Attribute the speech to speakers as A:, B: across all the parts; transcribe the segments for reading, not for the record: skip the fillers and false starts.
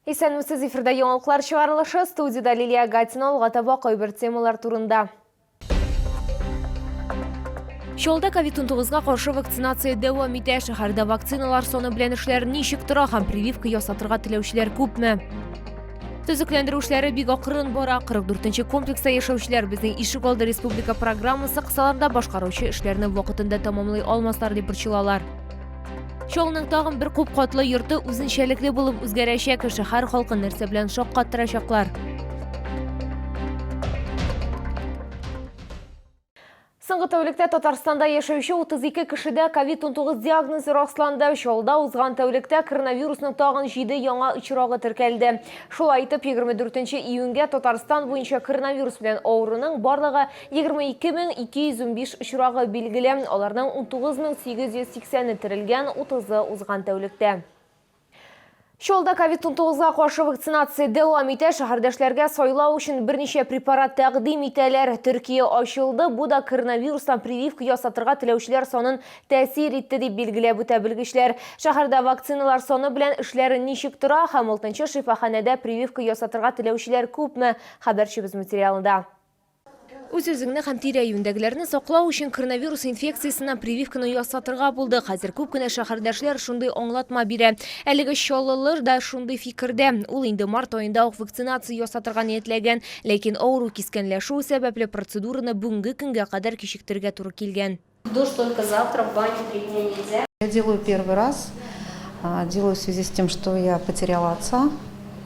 A: Исәнмесез, эфирда яңалыклар чыгарылышы, студиядә Лилия Гатина, алга таба кайбер темалар турында. Чаллыда ковид-19-га каршы вакцинация дәвам итә. Шәһәрдә вакциналар саны белән эшләр ничек тора һәм прививка ясатырга теләүчеләр күпме? Төзекләндерү эшләре бик акрын бара. 44 нче комплекста яшәүчеләр безнең ишек алды республика программасы кысаларында башкаручы эшләрне вакытында тәмамлый алмаслар дип борчылалар. Чаллының тагын бер күп катлы йорты үзенчәлекле булып үзгәрәчәк. Шәһәр халкын нәрсә белән шаккаттырачаклар? Соңгы тәүлектә Татарстанда яшәүче 32 кешедә COVID-19 диагнозы расланды. Чаллыда узган тәүлектә коронавирусның тагын 7 яңа очрагы теркәлде. Шулай итеп, 24 июньгә Татарстан буенча коронавирус белән авыруның барлыгы 22 215 очрагы билгеле, аларның 19 880-е терелгән, 30-ы узган тәүлектә. Чаллыда ковид-19-га каршы вакцинация дәвам итә. Шәһәрдәшләргә сайлау өчен берничә препарат тәкъдим итәләр. Төркия ачылды, бу да коронавирустан прививка ясатырга теләүчеләр санын тәэсир итте, дип билгеләп үтә белгечләр. Шәһәрдә вакциналар саны белән эшләр ничек тора һәм алтынчы шифаханәдә прививка ясатырга теләүчеләр күпме? Хәбәрчебез материалында. Үз-үзеңне һәм тирә-юньдәгеләрне саклау өчен коронавирус инфекциясеннән прививканы ясатырга булдык. Хәзер күп кенә шәһәрдәшләр шундый аңлатма бирә. Әлеге чаллылыр да шундый фикердә. Ул инде март аенда ук вакцинация ясатырга ниятләгән, ләкин авыру кискенләшү сәбәпле процедураны бүгенге көнгә кадәр кичектерергә туры килгән.
B: Душ только завтра, в баню три дня нельзя.
C: Я делаю первый раз, делаю в связи с тем, что я потеряла отца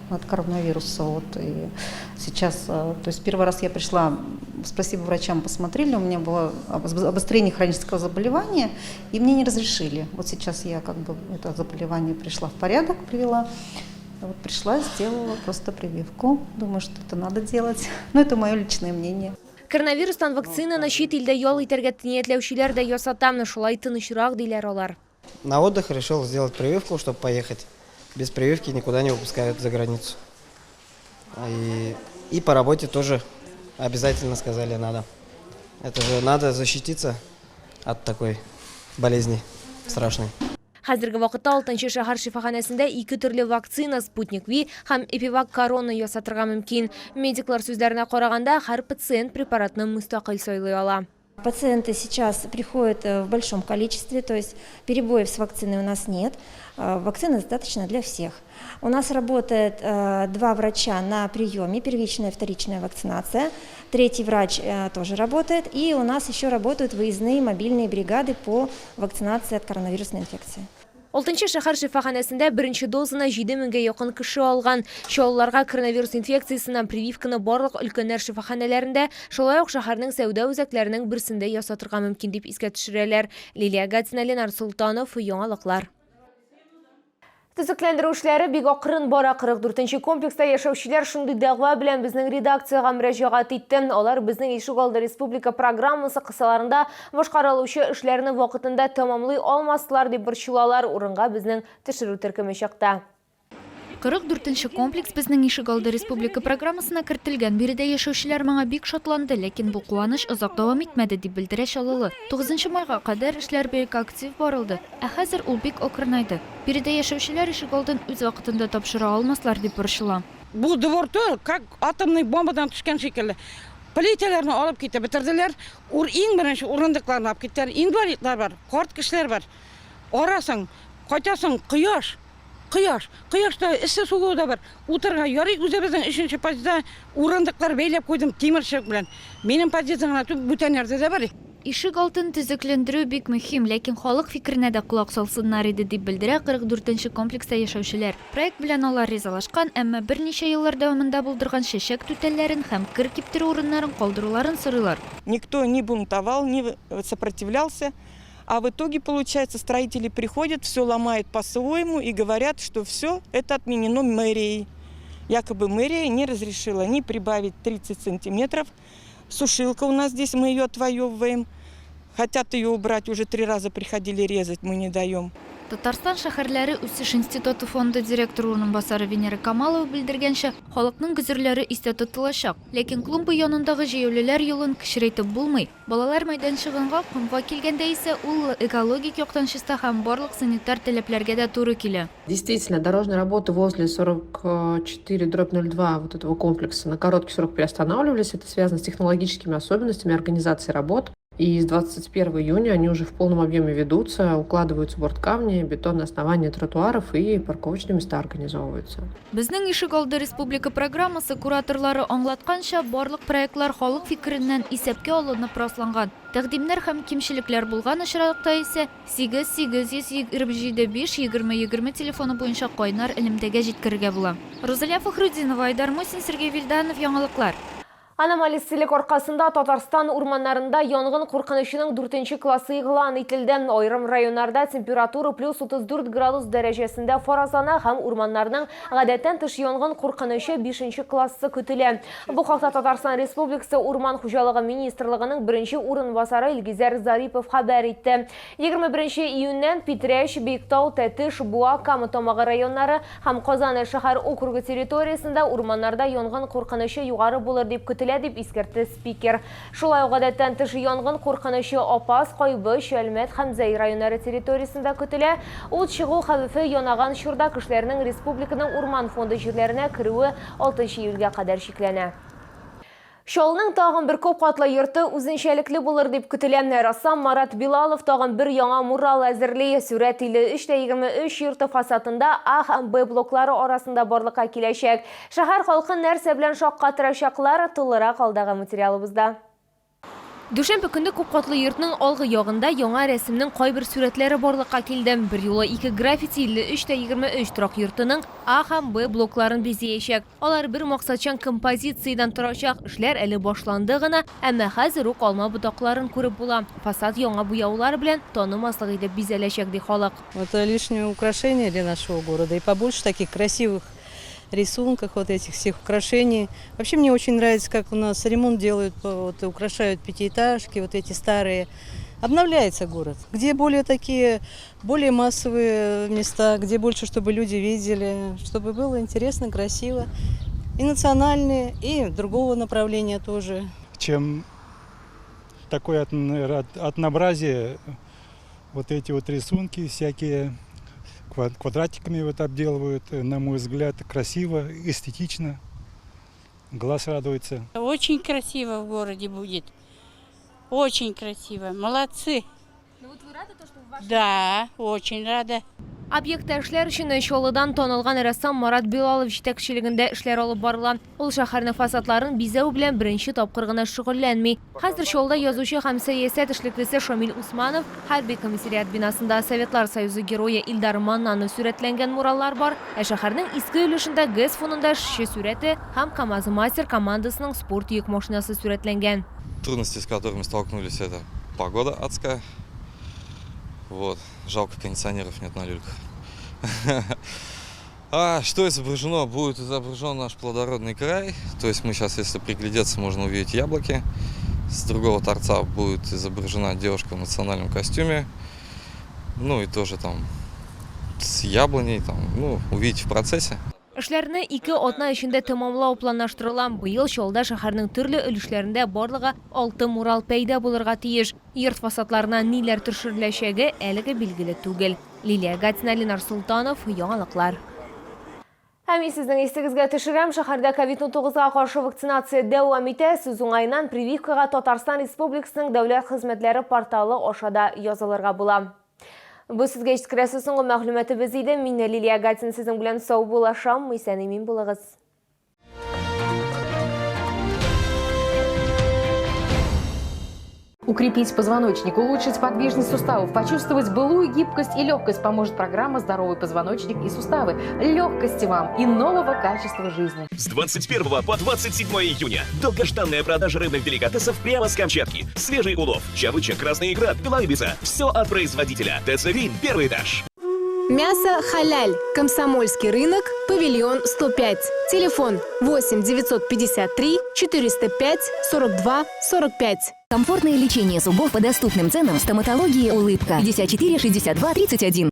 C: от коронавируса. Вот, и сейчас, то есть первый раз я пришла, спасибо врачам, посмотрели, у меня было обострение хронического заболевания, и мне не разрешили. Вот сейчас я как бы это заболевание пришла в порядок, привела. Вот пришла, сделала просто прививку. Думаю, что это надо делать. Но это мое личное мнение.
A: Коронавирустан вакцинаны чит илдә ял итәргә ниятләүчеләр дә ясата, шулай тынычрак, диләр алар.
D: На отдых решил сделать прививку, чтобы поехать. Без прививки никуда не выпускают за границу. И, и по работе тоже обязательно сказали надо. Это же надо защититься от такой болезни страшной.
A: Хәзерге вакытта алтынчы шәһәр шифаханәсендә ике төрле вакцина Спутник Ви һәм Эпивак Корона ясатырга мөмкин. Медиклар сүзләренә караганда, һәр пациент препаратны мөстәкыйль сайлый ала.
B: Пациенты сейчас приходят в большом количестве, то есть перебоев с вакциной у нас нет. Вакцины достаточно для всех. У нас работает два врача на приеме, первичная и вторичная вакцинация. Третий врач тоже работает. И у нас еще работают выездные мобильные бригады по вакцинации от коронавирусной инфекции.
A: Алтынчы шәһәр шифаханәсендә беренче дозаны 7 меңгә якын кеше алган. Чаллыларга коронавирус инфекциясеннән прививканы барлык өлкәннәр шифаханәләрендә, шулай ук шәһәрнең сәүдә үзәкләренең берсендә ясатырга мөмкин дип искә төшерәләр. Лилия Гатина, Ленар Солтанов, Яңалыклар. Төзекләндерү эшләре бик акрын бара. 44 нче комплекста яшәүчеләр шундый дәгъва белән безнең редакциягә мөрәҗәгать итте. Алар безнең ишегалды республика программасы кысаларында башкарылучы эшләрне вакытында тәмамлый алмаслар дип борчылалар. Урынга безнең төшерү төркеме чыкты.
E: 44 нче комплекс Безнең ишегалды республика программасына кертелгән. Биредә яшәүчеләр моңа бик шатланды, ләкин бу куаныч озак дәвам итмәде, дип белдерә чаллылы. Тугызынчы майга кадәр эшләр бик актив барылды. Ә хәзер ул бик акрынайды. Биредә яшәүчеләр ишегалдын үз вакытында тапшыра алмаслар дип борчыла.
F: Бу двор түгел, как атомный бомбадан төшкән шикелле. Плитәләрне алып китеп бетерделәр. Ур иң беренче урындыкларны алып киттеләр. Инвалидлар бар, карт кешеләр бар. Арасың, кайтасың, кояш. Кояш. Кояшта эссе сугуы да бар. Утырырга ярый, үзебезнең өченче подъездда урындыклар бәйләп куйдым тимер чыбык белән. Минем подъездда гына түгел, бүтәннәрдә дә бар.
E: Ишек алдын төзекләндерү бик мөһим, ләкин халык фикеренә дә колак салсыннар иде, дип белдерә 44 нче комплекста яшәүчеләр. Проект белән алар ризалашкан, әмма берничә еллар дәвамында булдырган чәчәк түтәлләрен һәм кер киптерү урыннарын калдыруларын сорыйлар.
G: Никто не бунтовал, не сопротивлялся. А в итоге, получается, строители приходят, все ломают по-своему и говорят, что все это отменено мэрией. Якобы мэрия не разрешила ни прибавить 30 сантиметров. Сушилка у нас здесь, мы ее отвоевываем. Хотят ее убрать, уже три раза приходили резать, мы не даем.
E: Татарстан шәһәрләре үсеш институты фонды директоры урынбасары Венера Камалова белдергәнчә, халыкның гозерләре истә тотылачак. Ләкин клумба янындагы җәяүлеләр юлын кечерәйтеп булмый. Балалар мәйданчыгынга комга килгәндә исә, ул экологик яктан чиста һәм барлык санитар таләпләргә дә туры килә.
H: Действительно, дорожные работы возле 44/02 вот этого комплекса на короткий срок приостанавливались. Это связано с технологическими особенностями организации работ. И с 21 июня они уже в полном объеме ведутся, укладываются борткамни, бетонные основания тротуаров и парковочные места организовываются.
E: Безнең ишегалды республика программасы кураторлары аңлатканча, барлык проектлар халык фикереннән исәпкә алынып расланган. Тәкъдимнәр һәм кимчелекләр булган очракта исә 8 827 5 20 20 телефоны буенча кайнар элемтәгә җиткерергә була. Рузалия Фәхретдинова, Айдар Мусин, Сергей Вильданов, Яңалыклар.
A: Аномаль эсселек аркасында Татарстан урманнарында янгын куркынычының дүртенче классы игълан ителде. Аерым районнарда температура плюс 34 градус дәрәҗәсендә фаразлана һәм урманнарның гадәттән тыш янгын куркынычы бишенче классы көтелә. Бу хакта Татарстан Республикасы Урман хуҗалыгы министрлыгының беренче урынбасары Илгизәр Зарипов хәбәр итте. 21 июньнән Питрәч, Биектау, Тәтеш, Буа, Кама Тамагы районнары Һәм Казан шәһәр округы территориясендә урманнарда янгын куркынычы югары булыр дип көтелә, дип искәртте спикер. Шулай ук гадәттән тыш янгын куркынычы Апас, Кайбыч, Әлмәт һәм Зәй районнары территориясендә көтелә. Ут чыгу хәвефе янаган чорда кешеләрнең республиканың урман фонды җирләренә керүе алтынчы июльгә кадәр чикләнә. Чаллының тагын бер күп катлы йорты үзенчәлекле булыр дип көтелә. Рәссам Марат Билалов тагын бер яңа мурал әзерли. Сурәт 53 тә 23 йорты фасадында А һәм Б блоклары арасында барлыкка киләчәк. Шәһәр халкын нәрсә белән шаккатырачаклар, тулырак алдагы материалыбызда. Дүшәмбе көнне күп катлы йортның алгы ягында яңа рәсемнең кайбер сурәтләре барлыкка килде. Берьюлы ике граффити 53 тә 23 торак йортының А һәм Б блокларын бизиячәк. Алар бер максатчан композициядән торачак. Эшләр әле башланды гына, әмма хәзер үк алма ботакларын күреп була. Фасад яңа буяулар белән танымаслык итеп бизәләчәк, ди халык.
I: Это лишнее украшение для нашего города. И побольше таких красивых рисунков, вот этих всех украшений. Вообще мне очень нравится, как у нас ремонт делают, вот, украшают пятиэтажки, вот эти старые. Обновляется город. Где более такие, более массовые места, где больше, чтобы люди видели, чтобы было интересно, красиво. И национальные, и другого направления тоже.
J: Чем такое однообразие, вот эти вот рисунки всякие квадратиками вот обделывают, на мой взгляд, красиво, эстетично, глаз радуется.
F: Очень красиво в городе будет. Очень красиво. Молодцы.
A: Ну вот вы рады, то, что в вашем...
F: Да, очень рада.
A: Объектта эшләр өчен Чаллыдан танылган рәссам Марат Билалов җитәкчелегендә эшләр алып барыла. Ул шәһәрнең фасадларын бизәү белән беренче тапкыр гына шөгыльләнми. Хәзер Чаллыда язучы һәм сәясәт эшлеклесе Шамил Усманов, хәрби комиссариат бинасында Советлар Союзы Герое Илдар Маннанов сурәтләнгән мураллар бар, ә шәһәрнең иске өлешендә ГЭС фонында эшче сурәте һәм КАМАЗ-мастер командасының спорт йөк машинасы сурәтләнгән.
K: Трудности, с которыми столкнулись, это погода адская. Вот. Жалко, кондиционеров нет на люльках. А что изображено? Будет изображен наш плодородный край. То есть мы сейчас, если приглядеться, можно увидеть яблоки. С другого торца будет изображена девушка в национальном костюме. Ну и тоже там с яблоней, там, ну, увидите в процессе.
A: Эшләрне ике атна эчендә тәмамлау планлаштырыла. Быел Чаллыда шәһәрнең төрле өлешләрендә барлыгы алты мурал пәйда булырга тиеш. Йорт фасадларына ниләр төшереләчәге әлегә билгеле түгел. Лилия Гатина, Ленар Солтанов, Яңалыклар. Ә мин сезнең исегезгә төшерәм, шәһәрдә ковид-унтугызга каршы вакцинация дәвам итә. Сүз уңаеннан, прививкага Татарстан Республикасының Дәүләт хезмәтләре порталы аша да язылырга була. Бу сезгә җиткерәсе соңгы мәгълүматыбыз иде. Мин Лилия Гатин сезнең белән саубуллашам. Исән-имин булыгыз.
L: Укрепить позвоночник, улучшить подвижность суставов, почувствовать былую гибкость и легкость поможет программа «Здоровый позвоночник и суставы». Легкости вам и нового качества жизни.
M: С 21 по 27 июня долгожданная продажа рыбных деликатесов прямо с Камчатки. Свежий улов, чавыча, красная икра, белая Все от производителя. ТЦ Вин, первый этаж.
N: Мясо халяль. Комсомольский рынок, павильон 105. Телефон 8 953 405 42 45.
O: Комфортное лечение зубов по доступным ценам в стоматологии «Улыбка». 54 62 31.